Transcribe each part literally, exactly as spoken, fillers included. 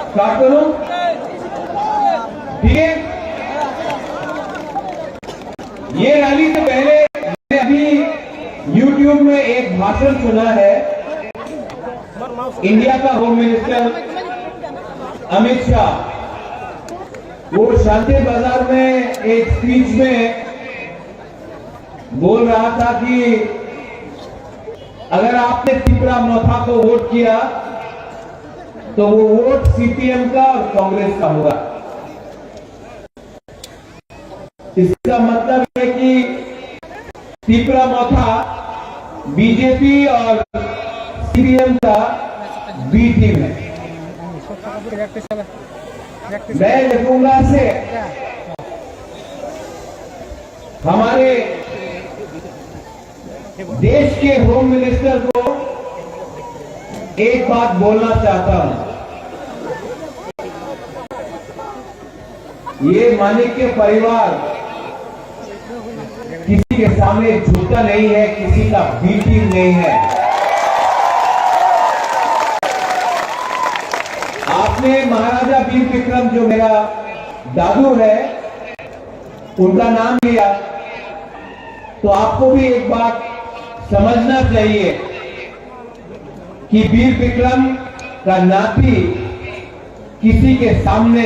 स्टार्ट करूं? ठीक है। ये रैली से पहले मैंने अभी YouTube में एक भाषण सुना है इंडिया का होम मिनिस्टर अमित शाह। वो शांति बाजार में एक स्पीच में बोल रहा था कि अगर आपने तिपरा मोथा को वोट किया तो वो वोट सीपीएम का और कांग्रेस का होगा। इसका मतलब है कि तिपरा मोथा बीजेपी और सीपीएम का बी टीम है। मैं लिखूंगा से हमारे देश के होम मिनिस्टर को एक बात बोलना चाहता हूं। ये माणिक्य परिवार किसी के सामने झुकता नहीं है, किसी का बी टीम नहीं है। आपने महाराजा वीर विक्रम, जो मेरा दादू है, उनका नाम लिया, तो आपको भी एक बात समझना चाहिए कि वीर विक्रम का नाती किसी के सामने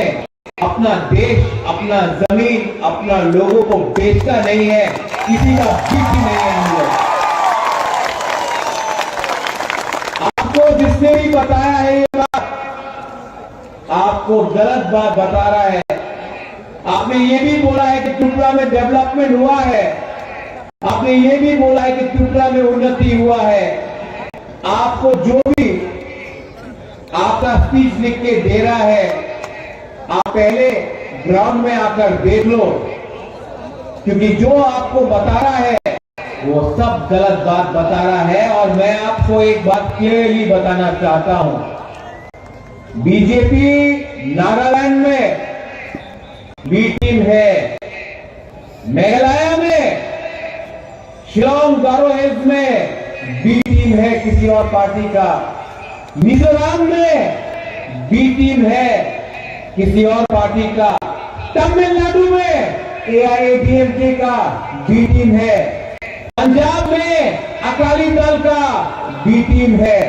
अपना देश, अपना जमीन, अपना लोगों को बेचता नहीं है, किसी का बीच नहीं है हम लोग। आपको जिसने भी बताया है ये बात, आपको गलत बात बता रहा है। आपने ये भी बोला है कि त्रिपुरा में डेवलपमेंट हुआ है, आपने ये भी बोला है कि त्रिपुरा में उन्नति हुआ है। आपको जो भी आपका स्पीच लिख के दे रहा है, आप पहले ग्राउंड में आकर देख लो, क्योंकि जो आपको बता रहा है वो सब गलत बात बता रहा है। और मैं आपको एक बात क्लियरली बताना चाहता हूं, बीजेपी नागालैंड में बी टीम है, मेघालय में शिलोंग गारो हिल्स में बी टीम है किसी और पार्टी का, मिजोरम में बी टीम है किसी और पार्टी का, तमिलनाडु में एआईएडीएमके का बी टीम है, पंजाब में अकाली दल का बी टीम है।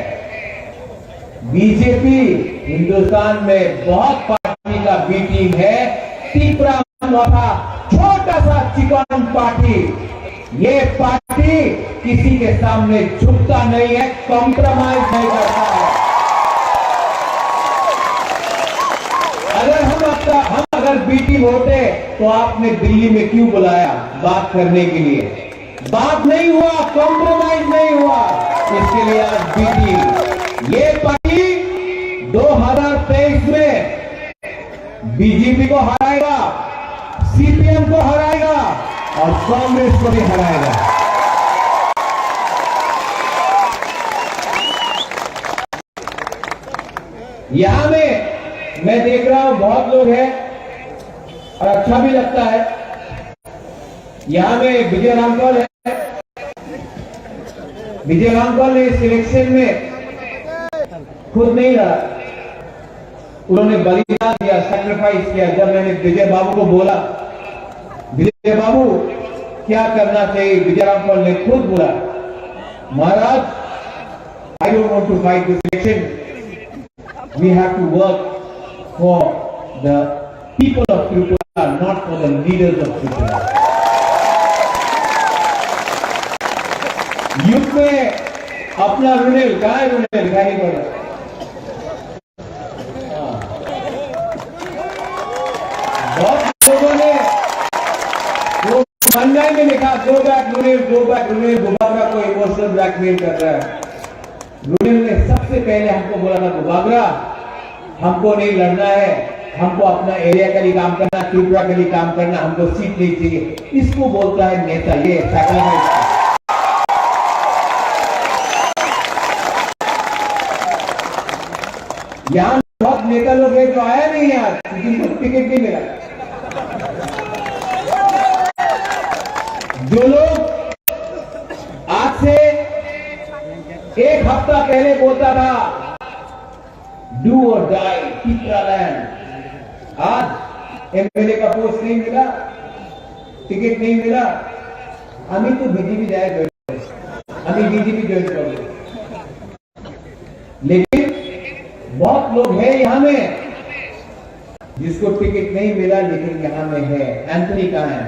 बीजेपी हिंदुस्तान में बहुत पार्टी का बी टीम है, तिपरा मोथा छोटा सा चिकन पार्टी, ये पार्टी किसी के सामने झुकता नहीं है, कॉम्प्रोमाइज नहीं करता है। अगर हम आपका, हम अगर बी टीम होते तो आपने दिल्ली में क्यों बुलाया बात करने के लिए? बात नहीं हुआ, कॉम्प्रोमाइज नहीं हुआ, इसके लिए आज बी टीम। ये पार्टी दो हज़ार तेईस बीजेपी को हराएगा, सीपीएम को हराएगा और कांग्रेस को भी हराएगा। यहाँ में मैं देख रहा हूँ, बहुत लोग हैं और अच्छा भी लगता है। यहाँ में विजय रामपाल है। विजय रामपाल ने इस इलेक्शन में खुद नहीं लड़ा, उन्होंने बलिदान दिया, सैक्रिफाइस किया। जब मैंने विजय बाबू को बोला, "विजय बाबू, क्या करना चाहिए?" विजय रामपाल ने खुद बोला, "महाराज, I don't want to fight this election. We have to work for the people of Tripura, not for the leaders of Tripura." युद्ध में अपना रुनेल, कहाँ है रुनेल? दिखाई नहीं पड़ रहा। हाँ। बहुत लोगों ने वो मंडाई में लिखा, "Go back, रुनेल, go back, रुनेल।" बुबागरा को इमोशनल ब्लैकमेल कर रहा है। रुनेल ने सबसे पहले हमको बोला था, "बुबागरा, हमको नहीं लड़ना है, हमको अपना एरिया के लिए काम करना, त्रिपुरा के लिए काम करना, हमको सीट नहीं चाहिए।" इसको बोलता है नेता, ये सैक्रिफाइस। यहाँ बहुत नेता लोग हैं जो आया नहीं यार, क्योंकि उनको टिकट नहीं मिला। जो लोग आज से एक हफ्ता पहले बोलता था, "Do or die, Tipraland," आज एमएलए का पोस्ट नहीं मिला, टिकट नहीं मिला, আমি তো বিজেপি জয়েন করবো, আমি বিজেপি জয়েন করবো। लेकिन बहुत लोग हैं यहाँ में जिसको टिकट नहीं मिला, लेकिन यहाँ में है। एंथनी कहाँ है?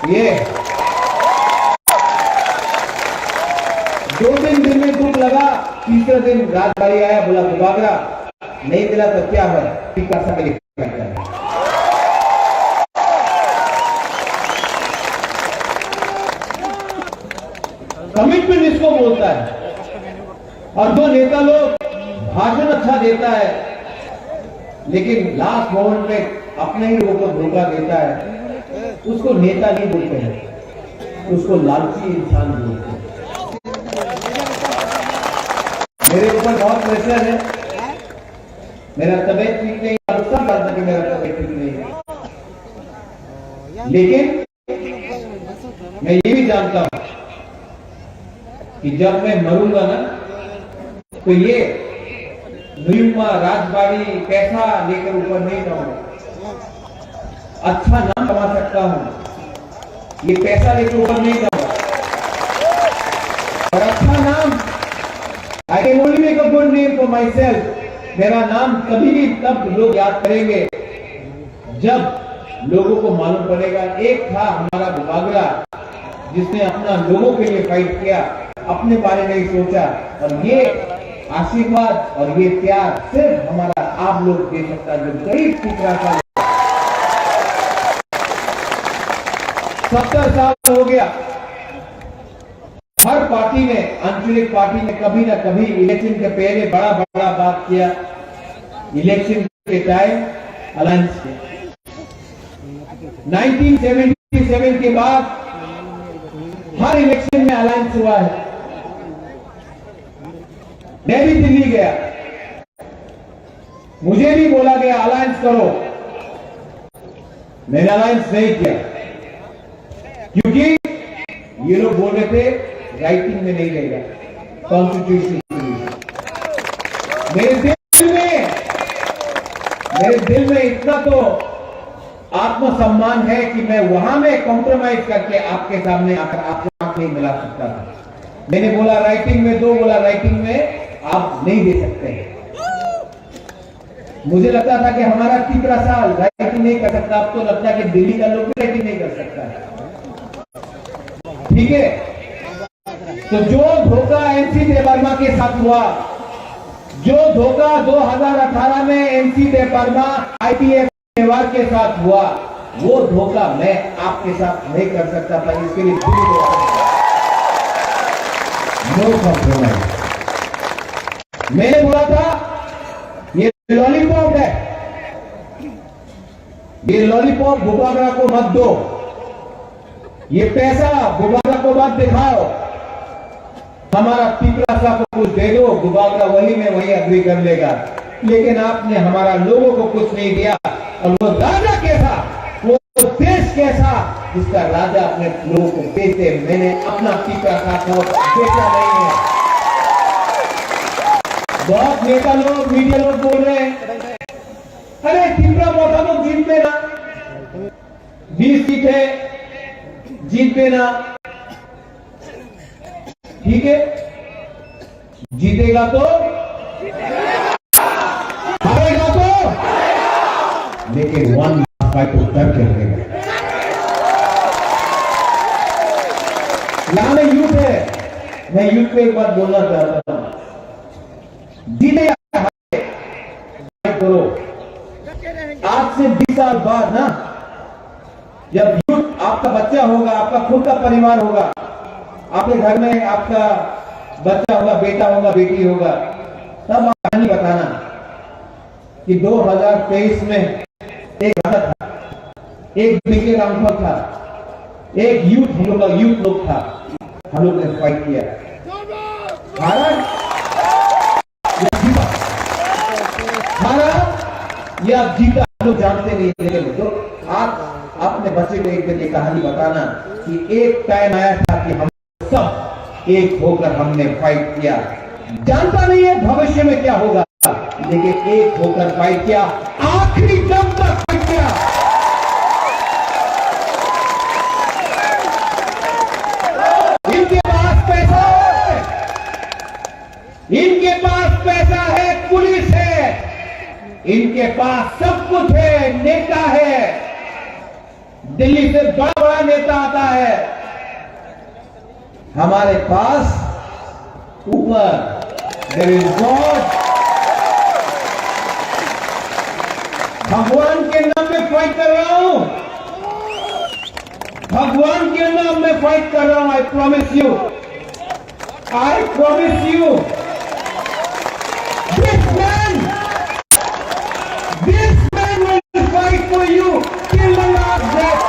ये दो तीन दिन में दुख लगा, तीसरे दिन राजबाड़ी आया, बोला, "बुबागरा, नहीं मिला तो क्या हुआ, टिकट का लिए।" कमिटमेंट इसको बोलता है। और जो नेता लोग भाषण अच्छा देता है, लेकिन लास्ट मोमेंट में अपने ही लोगों को धोखा देता है, उसको नेता नहीं बोलते हैं, उसको लालची इंसान बोलते हैं। मेरे ऊपर बहुत प्रेशर है, मेरा तबीयत ठीक नहीं, आप सब जानते हैं कि मेरा तबीयत ठीक नहीं है, लेकिन मैं ये भी जानता हूँ कि जब मैं मरूंगा ना, तो ये नुयुमा राजबाड़ी पैसा लेकर ऊपर नहीं जाऊंगा, अच्छा नाम कमा सकता हूँ, ये पैसा लेकर ऊपर नहीं जाऊंगा। और अच्छा नाम, I can only make a good name for myself। मेरा नाम कभी भी तब लोग याद करेंगे जब लोगों को मालूम पड़ेगा, एक था हमारा बुबागरा, जिसने अपना लोगों के लिए फाइट किया, अपने बारे में ही सोचा, और ये आशीर्वाद और ये प्यार सिर्फ हमारा आप लोग दे सकता है, जो गरीब टुकड़ा का। सत्तर साल हो गया, हर पार्टी ने, आंचलिक पार्टी ने कभी ना कभी इलेक्शन के पहले बड़ा बड़ा बात किया, इलेक्शन के टाइम अलायंस किया। नाइनटीन सेवेंटी सेवन के बाद हर इलेक्शन में अलायंस हुआ है। मैं भी दिल्ली गया, मुझे भी बोला गया अलायंस करो, मैंने अलायंस नहीं किया, क्योंकि ये लोग बोल रहे थे राइटिंग में नहीं रहेगा, कॉन्स्टिट्यूशन में नहीं। मेरे दिल में, मेरे दिल में इतना तो आत्मसम्मान है कि मैं वहां में कॉम्प्रोमाइज करके आपके सामने आकर आपको आंख नहीं मिला सकता था। मैंने बोला राइटिंग में दो, बोला राइटिंग में आप नहीं दे सकते हैं। मुझे लगता था कि हमारा तीसरा साल राइटिंग नहीं कर सकता, अब तो लगता है कि दिल्ली का लोग भी राइटिंग नहीं कर सकता है। ठीक है, तो जो धोखा एमसी देवर्मा के साथ हुआ, जो धोखा दो हज़ार अठारह में एमसी देवर्मा आईपीएस मेवाड़ के साथ हुआ, वो धोखा मैं आपके साथ नहीं कर सकता था। इसके लिए दिल से नो कॉम्प्रोमाइज। मैंने बोला था, ये लॉलीपॉप है, ये लॉलीपॉप बुबागरा को मत दो, ये पैसा बुबागरा को मत दिखाओ। हमारा तिपरासा को कुछ दे दो, बुबागरा वही में वही एग्री कर लेगा। लेकिन आपने हमारा लोगों को कुछ नहीं दिया। और वो राजा कैसा, वो देश कैसा, जिसका राजा अपने लोगों को बेचे? मैंने अपना तिपरासा को बेचा नहीं है। बहुत नेता लोग, मीडिया लोग बोल रहे हैं, अरे, तिपरा मोथा तो जीत में ना, बीस सीट है, जीत में ना। ठीक है, जीतेगा तो, हारेगा तो, लेकिन वन लाख का तो डर के रहेगा। यहाँ में यूथ है, मैं यूथ को एक बात बोलना चाहता हूँ, जीते या हारे, करो। आज से बीस साल बाद ना, जब यूथ आपका बच्चा होगा, आपका खुद का परिवार होगा, आपके घर में आपका बच्चा होगा, बेटा होगा, बेटी होगा, तब आप कहानी बताना कि दो हज़ार तेईस में एक राजा था, एक बीके रामफल था, एक यूथ, हम लोग का यूथ लोग था, हम लोग ने फाइट किया। भारत या जीता, हारा या जीता, हम लोग जानते नहीं थे। तो आप अपने बच्चे को एक दिन ये कहानी बताना कि एक टाइम आया था कि हम सब एक होकर हमने फाइट किया। जानता नहीं है भविष्य में क्या होगा, लेकिन एक होकर फाइट किया, आखिरी दम तक फाइट किया। इनके पास पैसा है, इनके पास पैसा है, पुलिस है, इनके पास सब कुछ है, नेता है, दिल्ली से बड़ा बड़ा नेता आता है। हमारे पास ऊपर there is God। भगवान के नाम में फाइट कर रहा हूं, भगवान के नाम में फाइट कर रहा हूं। I promise you, I promise you, this man, this man will fight for you till the last breath.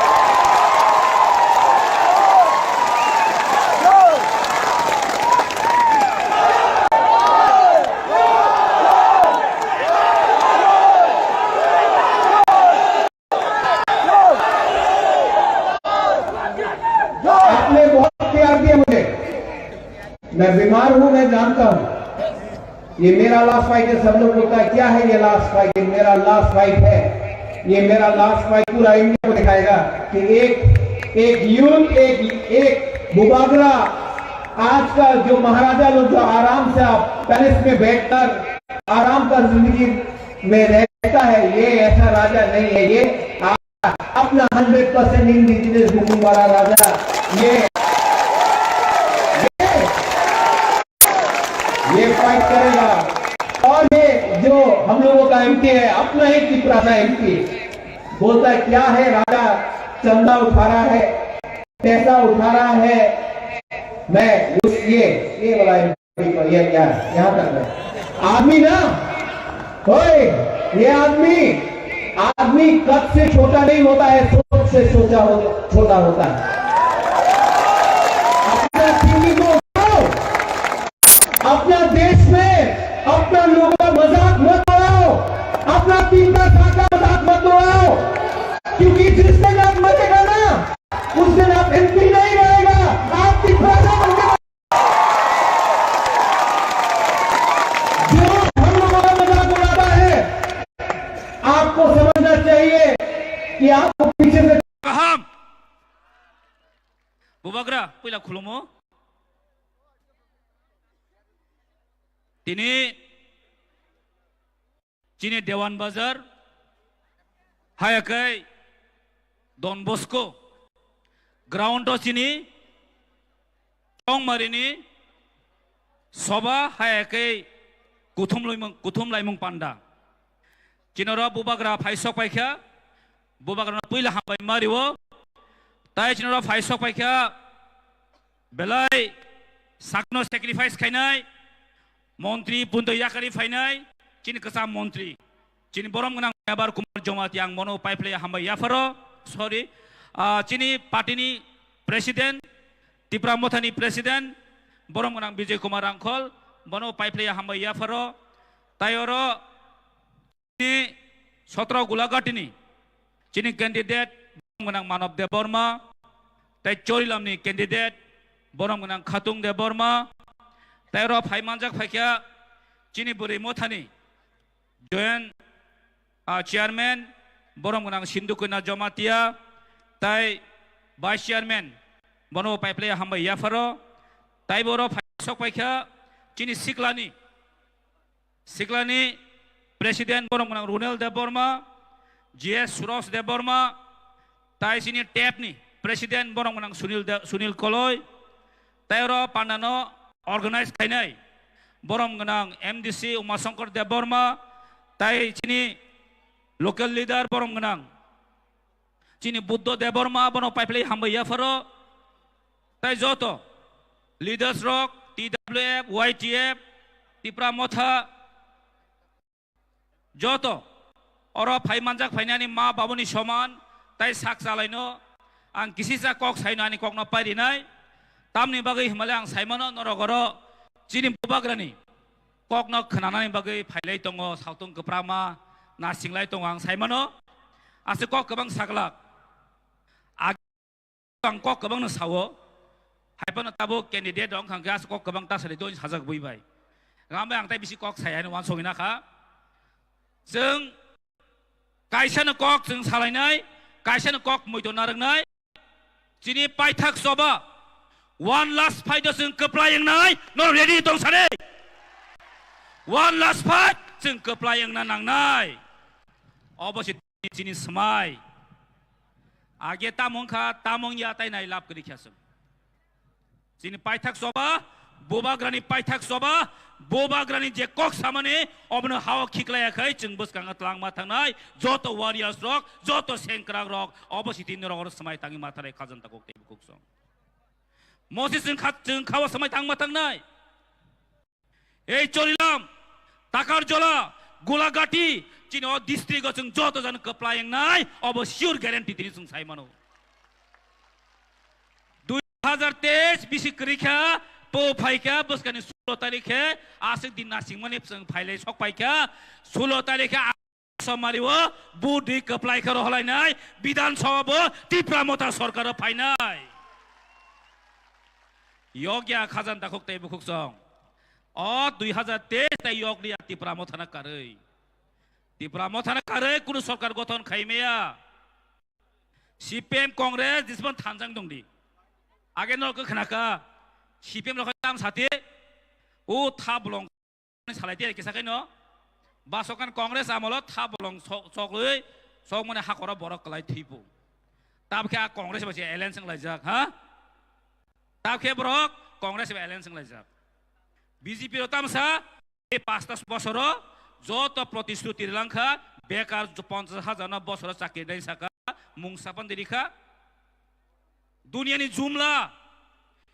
आपने बहुत प्यार दिया मुझे। मैं बीमार हूं, मैं जानता हूं। ये मेरा लास्ट फाइट है। सब लोग बोलता है, "क्या है ये लास्ट फाइट?" ये मेरा लास्ट फाइट है। ये मेरा लास्ट फाइट पूरा इंडिया को दिखाएगा कि एक, एक यूथ, एक, एक बुबागरा। आज का जो महाराजा लोग जो आराम से आप पैलेस में बैठकर आराम का जिंदगी में रहता है, ये ऐसा राजा नहीं है। ये अपना हंड्रेड परसेंट इंडिजिनस घूमने वाला राजा ये, ये, ये फाइट करेगा। और ये जो हम लोगों का एमपी है, अपना ही तिपरासा एमपी, बोलता है, "क्या है राजा, चंदा उठा रहा है, पैसा उठा रहा है।" मैं उस, ये, ये वाला ये क्या है? यहाँ तक है। आदमी ना, ओए, ये आदमी, आदमी कद से छोटा नहीं होता है, सोच से सोचा हो, छोटा होता है। अपना थिंकिंग को उठाओ, अपना देश में अपना लोगों का मजाक मत उड़ाओ, अपना तिपरासा का मजाक मत उड़ाओ, क्योंकि जिस दिन आप मरेगा ना, उस दिन आप एमपी नहीं रहेगा, आप तिपरासा बन के जो हम लोगों का मजाक उड़ाता है, आपको समझना चाहिए कि आपको पीछे से Kaham. Bubagra, puila khulumo. Tini chini Dewan Bazar, haya khe Don Bosco ground o chini Chongmarini soba haya khe kuthum laimung, kuthum laimung panda. Chini oro bubagra phaisok paikha, bubagrano puila hambai mario. Tai chini oro phaisok paikha, belai sakno sacrifice khainai, montri punto yakari phainai, chini kwcham montri. Chini borom gwnang Mebar Kumar Jamatia ang bono paiphilai hambai yapharo. Sorry. Ah, chini party ni president, Tipra Motha ni president, borom gwnang Bijay Kumar Rangkhol, bono paiphilai hambai yapharo. Tai oro chini Sotro Gulagati ni chini candidate borom gwnang Manob Debbarma, tai Chorilam ni candidate borom gwnang Khatung Debbarma, tai oro phai manjak phaikha chini Bwrwi Motha ni Joint, ah, chairman, borom gwnang Sindhu Kanya Jamatia, tai vice chairman, bono paiphilai hambai yapharo, tai boro phai sok paikha chini siklani, siklani president, borom gwnang Runel Debbarma, G S Suros Debbarma, tai chini tep ni president, borom gwnang Sunil De-, Sunil Koloi, tai oro pandano organize khainai borom gwnang M D C Umashankar Debbarma, tai chini local leader borom gwnang chini Buddho Debbarma, bono paiphilai hambai yapharo, tai joto leaders rok, T W F, Y T F, Tipra Motha, joto oro phai manjak phainani ma babuni soman tai sak chalaino ang kisisa kok saino ani kokno pairinai. Tamni bagwi himale ang saimano norok oro chini bubagrani kokno khwnanani bagwi phailai tongo, sautong kwprama nasinglai tongo ang saimano. Aswk kok kwbang saglak. Ang kok kwbangno sao. Haiphano tabuk candidate rok wngkha khe aswk kok kwbang ta sadi doi sajak bui bai. Gam bai ang tai bisi kok saya hino wansogwi nakha. Chwng kaisano kok chwng salainai, kaisano kok moito narwknai. Chini paithak choba one last fight o chwng kwplai wngnai, no ready tong sadi. One last fight chwng kwplai wngna nangnai. Obo se chini swmai. Age tamo wngkha, tamo wngya tai nai lab kwrwi kha chwng. Chini paithak choba, bubagrani paithak choba, bubagrani je kok samani, obono hao khiklaiya khai chwng bwskango twlangma thangnai, joto warriors rok, joto sengkrak rok, obo sitini rok oro swmai tangwi matharai khajanta kok tei bukhuk song. Mosi chwng kha, chwng khao swmai tangma thangnai. Ei Chorilam, Takarjola, Gulagati, chini o district o chwng joto jani kwplai wngnai, obo sure guarantee tini chwng sai mano. Dui hazar teis bisi kwrwi kha, po phai kha, bwskani sulo tarikhe, aswk din nasingmani chwng phailai sok pai kha, sulo tarikhe Somari o vote rwi kwplai khe rohorlainai Bidhan Sabha bo Tipra Motha Sarkar o phainai. Yokya khajanta khuk tei bukhuk song. O dui hazar teis tai yok liya Tipra Motha na karwi. Tipra Motha na karwi kunu sarkar gothon khaimaya. C P M Congress disman thanjang dongdi. Age no khe khnaka C P M rok tam sati o tha bolong salai tiya kisa khaino. Basokan Congress amolo tha bolong sok-, soklwi sokmani hakoro borok kwlai thwipo. Tabkhe a Congress bai se alliance wnglaijak, ha? Tabkhe borok Congress bai alliance wnglaijak. B J P ro tamsa ei pasta bosoro joto protishruti rilangkha, bekar ponchas hajar no bosoro chakri dai saka, mung sapan dirikha. Duniani jumla.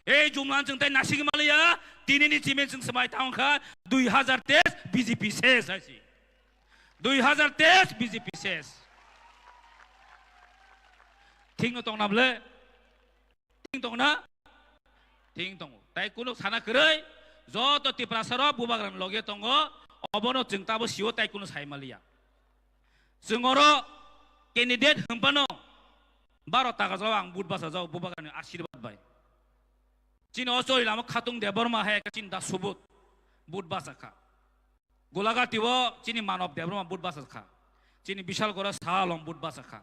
Ei jumla chwng tai nasigi maliya, tinini chimi chwng swmai tangkha, dui hazar teis B J P ses hai si. Dui hazar teis B J P ses. Thik no tongna bole? Thik tongna? Thik tongo. Tai kunu sana kwrwi, joto Tiprasa rok bubagrani loge tongo, obono chwng tabo sio tai kunu sai maliya. Chwng oro candidate hwnphano baro taka jao ang vote basa jao bubagrani ashirbad bai. Chini o chori lama Khatung Debbarma hai ekta chini da subut vote basa kha. Gulagati o chini Manob Debbarma vote basa kha. Chini Bishal Gora Saha along vote basa kha.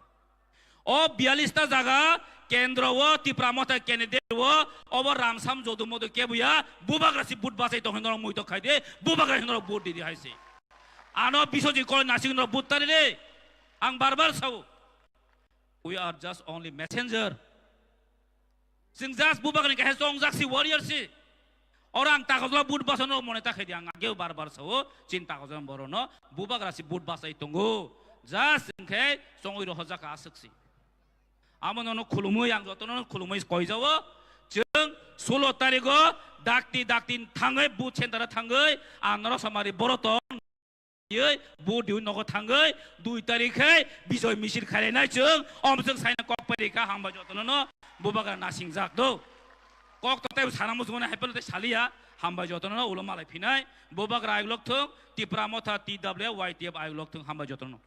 O biyallis ta jaga kendro o Tipra Motha candidate o obo Ramsam Jodu Modu kebuya bubagra si vote basai tong hinoro muito khaide bubagra hinoro vote didi haise. Ano Biswajit Koloi nasing no vote tari de. Ang bar bar sao. We are just only messenger. Chwng just bubagrani kaisa chongjak si warrior si. Oro ang takajla vote basano mone ta khaidi ang ageo bar bar sao chin takajla borono bubagra si vote basai tongo. Just chwng khe chongwi rohorjak aswk si. Amo nono khulumwi ang jotono khulumwi koijao. Chwng sulo tarigo dakti dakti thangwi vote center thangwi ang noro samari boro tong. Oi, vote diwi nogo thangwi dui tarikh khe bijoy misil khainai chwng, om chwng saina kok pai rikha, hambai jotono no bubagra nasingjak do. Kok to tei sana muchungmani hai phano tei saliya, hambai jotono no ulo malai phinai, bubagra ayuk lok thung, Tipra Motha, T W F, Y T F ayuk lok thung, hambai jotono no.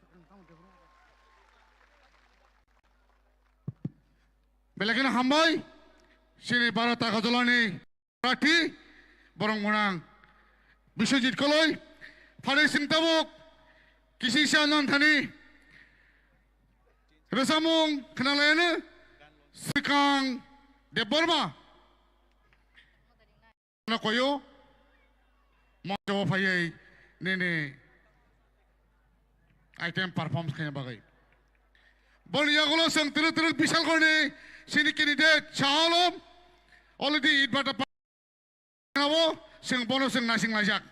Belai kheno hambai, chini Bharat Agartala ni prarthi, borok mwnang Biswajit Koloi, phari sing tabuk, kisisa nang thani, rwchapmung khwnalaiyano, Swikang Debbarma. No koyo, moncho phaiwi nini item perform khaina bagwi. Boni yagulo chwng twrwk twrwk Bisalgorni chini candidate Saha Alom already idbata pa-, nabo chwng bono chwng naising laijak.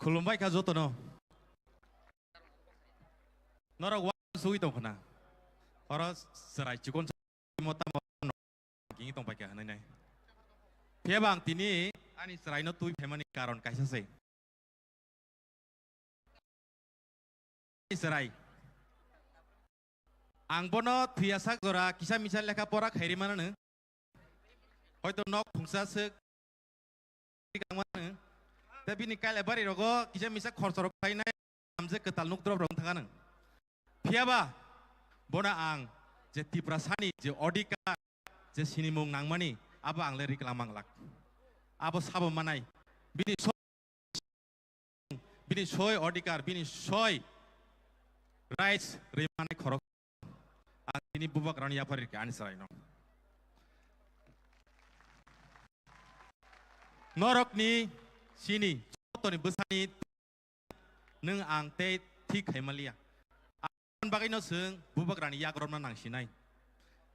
Khulumbai kha jotono. Norok uansugwi tong khna. Oro chwrai chikon tamo tamo kini tong pai kha hwnwi nai. Phiya ba ang tini ani chwraino twi phaimani karon kaisa se. Chwrai. Ang bono thwiyasak jora kisa misa lekha pora khairi manano. Hoito nok thungsa swk tei bini kailabari rogo kisa misa khorsa rok khlainai, hamjak kwtal nuk drop rok wng thangano. Phiya ba bono ang je Tiprasani je odhikar, je sinimung nangmani, abo ang le riklang manglak. Abo sabo manai. Bini bini soi odhikar, bini soi rights rwmani khorok ang tini bubagrani yaphar rikha ani chwraino. Norokni sini jotoni bwsani nwng ang tei thik khaimaliya. Aboni bagwino chwng bubagrani yak romna nangsinai.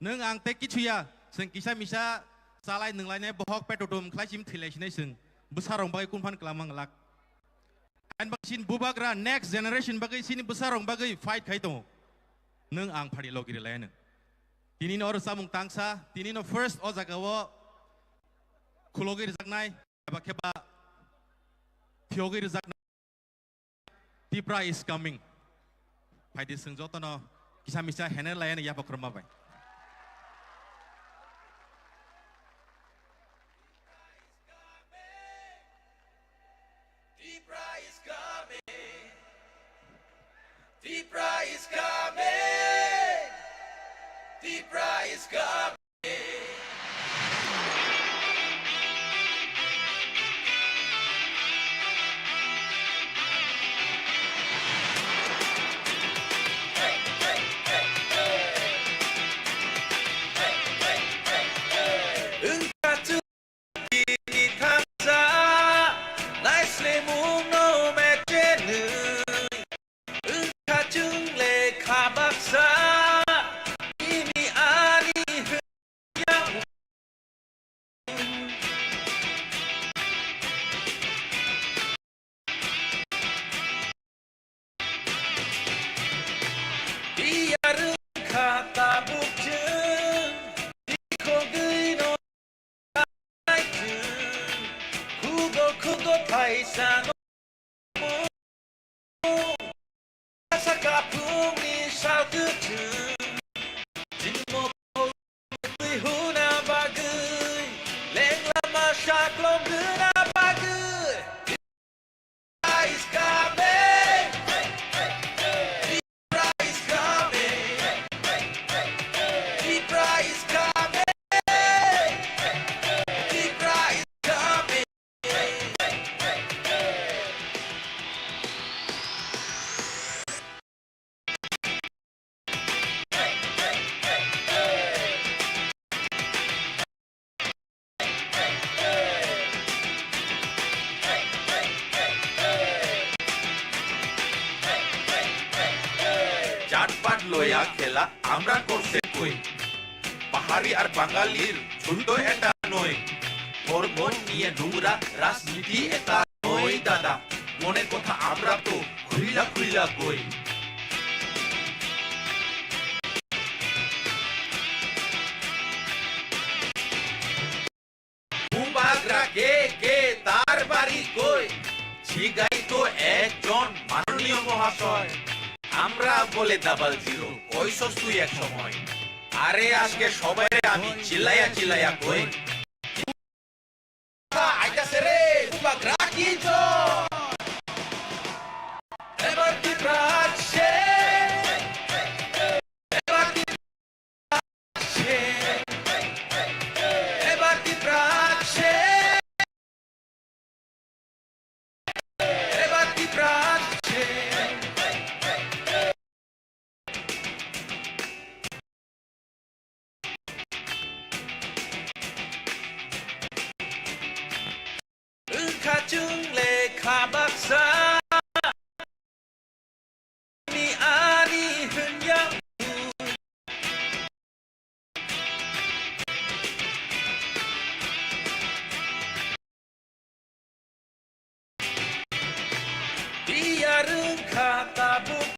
Nwng ang tei kichu ya, chwng kisa misa chalai nwnglainai bohok petutum khlai sim thwilai sinai chwng bwsarok bagwi kunphan kwlangma glak. Ani bagwi chini bubagra next generation bagwi chini bwsarok bagwi fight khai tongo. Nwng ang phari logi rwlaianw. Tinino oro chamung tangsa, tinino first o jagao khulogwi rwjaknai, eba kheba phiyogwi rwjaknai. Tipra is coming. Phaidi chwng jotono kisa misa hener layani yapha khorma bai. Tipra is coming. Tipra is coming. Tipra is coming. Wngkha chwng tini thansa, naislemungno mechenwi. Wngkha chwng lekha baksa, nini ani hwnyaui. Biyar wngkha tabuk chwng, dikhogwino. Khugo khugo thaisa no. Asa kaphungni sal kwthwng. Chini mokol twi huna bagwi. Leng lama saklom guna bagwi. Is coming. Tipra is coming. Tipra is coming. Tipra is coming. লয়া খেলা আমরা করছে কই। পাহাড়ি আর বাঙালির যুদ্ধ এটা নয়, ধর্ম নিয়ে নোংরা রাজনীতি এটা নয় দাদা। মনের কথা আমরা তো খুইলা খুইলা কই। বুবাগ্রা কে কে, তার বাড়ি কই? জিগাই তো একজন মাননীয় মহাশয়। আমরা বলে ডাবল জিরো, কইছস তুই এক সময়। আরে আজকে সবাইরে আমি চিল্লাইয়া চিল্লাইয়া কই। আইতাছে রে, বুবাগ্রা কি জয়। এবার কি প্রাণ সে? এবার কি Wngkha chwng le kha baksa. Ani ani hwnya. Biyar wngkha tabuk.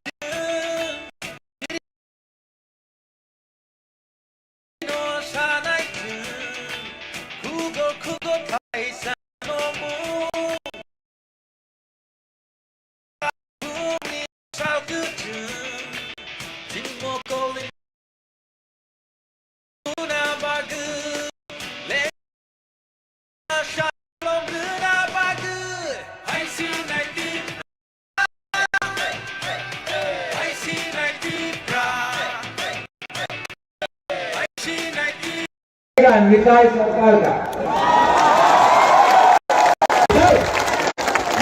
No sanai chwng, khugo khugo thaisa no mung. Bumni sal kwchwng, chwng mokol ni muna bagwi, le का निकाय सरकार का।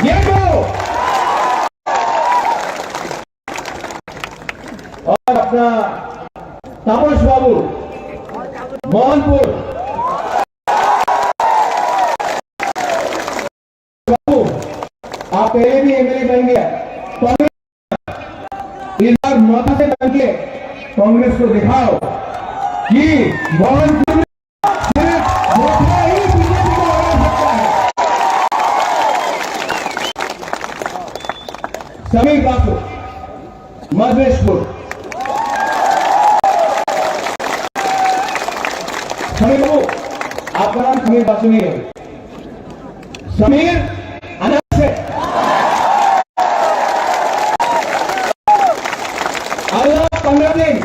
ये तो और अपना तापस बाबू मोहनपुर बाबू, आप पहले भी एमएलए बन गया, पर इस बार माथा से बन के कांग्रेस को दिखाओ कि मोहनपुर में सिर्फ मोथा ही बीजेपी को हरा सकता है। समीर बासु, मधेशपुर। समीर बाबू, आपका नाम समीर बासु नहीं है। समीर अनाथ है। अगला पन्द्रह दिन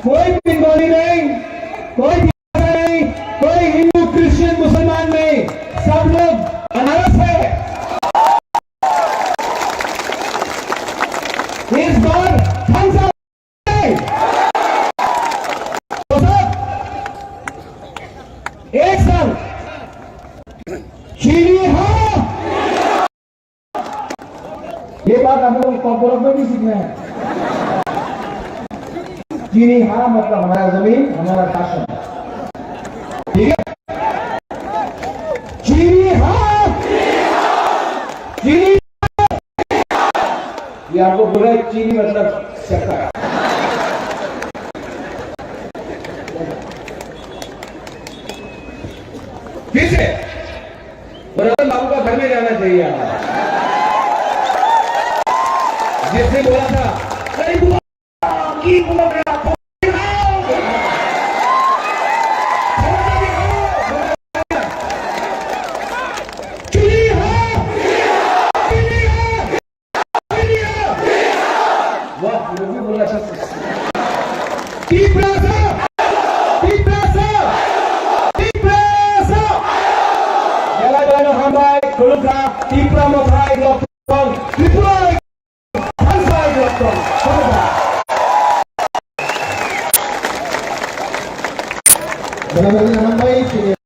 कोई पिंडोनी नहीं, कोई नहीं, कोई हिंदू, क्रिश्चियन, मुसलमान नहीं, सब लोग अनाथ है। इस बार हम सब नहीं। तो सब एक साथ चीनी हाँ। ये बात हम लोग कॉकरोच में भी सीखना है। चीनी हाँ मतलब हमारा जमीन, हमारा शासन। ठीक है? चीनी हाँ, चीनी। ये आपको बोल रहा है, चीनी मतलब शक्कर। फिर से रतन बाबू का घर में जाना चाहिए हमारा। जिसने बोला था, "अरे बुआ, की बुआ, मेरा फोन दिखाओ।" चुरी हो, चुरी हो। वाह, ये भी बोला अच्छा से। तिप्रासा, तिप्रासा, Tiprasa. Belai belai no hambai, khulumkha, Tipra Mothai, Loktong, Tripura, Thansai, Loktong, khulumkha. Belai belai no hambai, chini